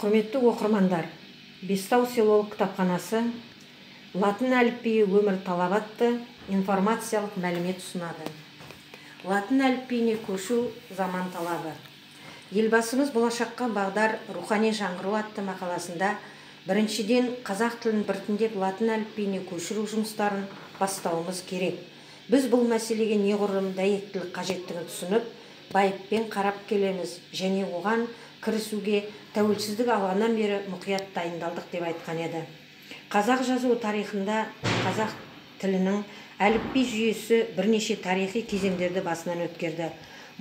Құрметті оқырмандар, Бестау селолық кітапханасы Латын әліпбиі өмір талабы атты информациялық мәлімет ұсынады. Латын әліпбиіне көшу – заман талабы. Елбасымыз «Болашаққа бағдар: рухани жаңғыру» атты мақаласында біріншіден, қазақ тілін біртіндеп латын әліпбиіне көшіру жұмыстарын бастауымыз керек. Біз бұл мәселеге неғұрлым дәйектілік қажеттігін түсініп, байыппен қарап келеміз және оған кірісуге тәуелсіздік алғаннан бері мұқият дайындалдық деп айтқан еді. Қазақ жазуы тарихында қазақ тілінің әліпби жүйесі бірнеше тарихи кезеңдерді басынан өткерді.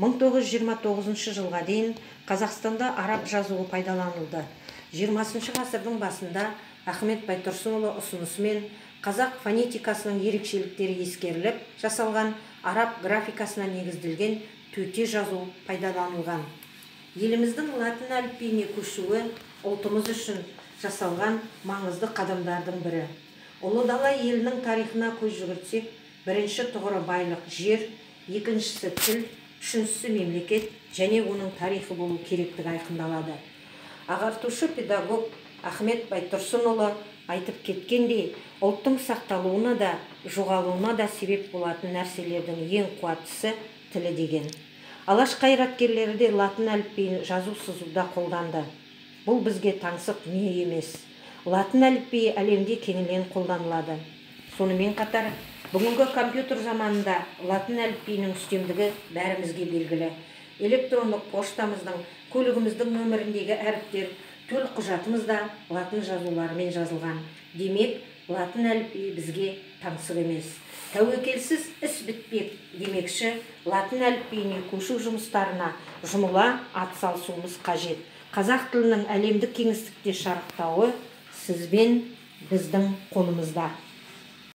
1929 жылға дейін Қазақстанда араб жазуы пайдаланылды. 20 ғасырдың басында Ахмет Байтұрсынұлы ұсынысымен қазақ фонетикасының ерекшеліктері ескеріліп жасалған араб графикасына негізделген төте жазу пайдаланылған. Еліміздің латын әліпбиіне көшуі – ұлтымыз үшін жасалған маңызды қадамдардың бірі. Ұлы дала елінің тарихына көз жүгіртсек, бірінші тұғыры байлық – жер, екіншісі – тіл, үшіншісі – мемлекет және оның тарихы болу керектігі айқындалады. Ағартушы педагог Ахмет Байтұрсынұлы айтып кеткендей, ұлттың сақталуына да, жоғалуына да себеп болатын нәрселердің ең қуаттысы – тілі деген. Алаш қайраткерлері де латын әліпбиін жазу-сызуда қолданды. Бұл бізге таңсық дүние емес. Латын әліпбиі әлемде кеңінен қолданылады. Сонымен қатар бүгінгі компьютер заманында латын әліпбиінің үстемдігі бәрімізге белгілі. Электрондық поштамыздың, көлігіміздің нөміріндегі әріптер, төл құжатымыз да латын жазуларымен жазылған. Демек, латын әліпбиі бізге таңсық емес. Тәуекелсіз іс бітпек демекші, латын әліпбиіне көшу жұмыстарына жұмыла атсалысуымыз қажет. Қазақ тілінің әлемдік кеңістікте шарықтауы сіз бен біздің қолымызда.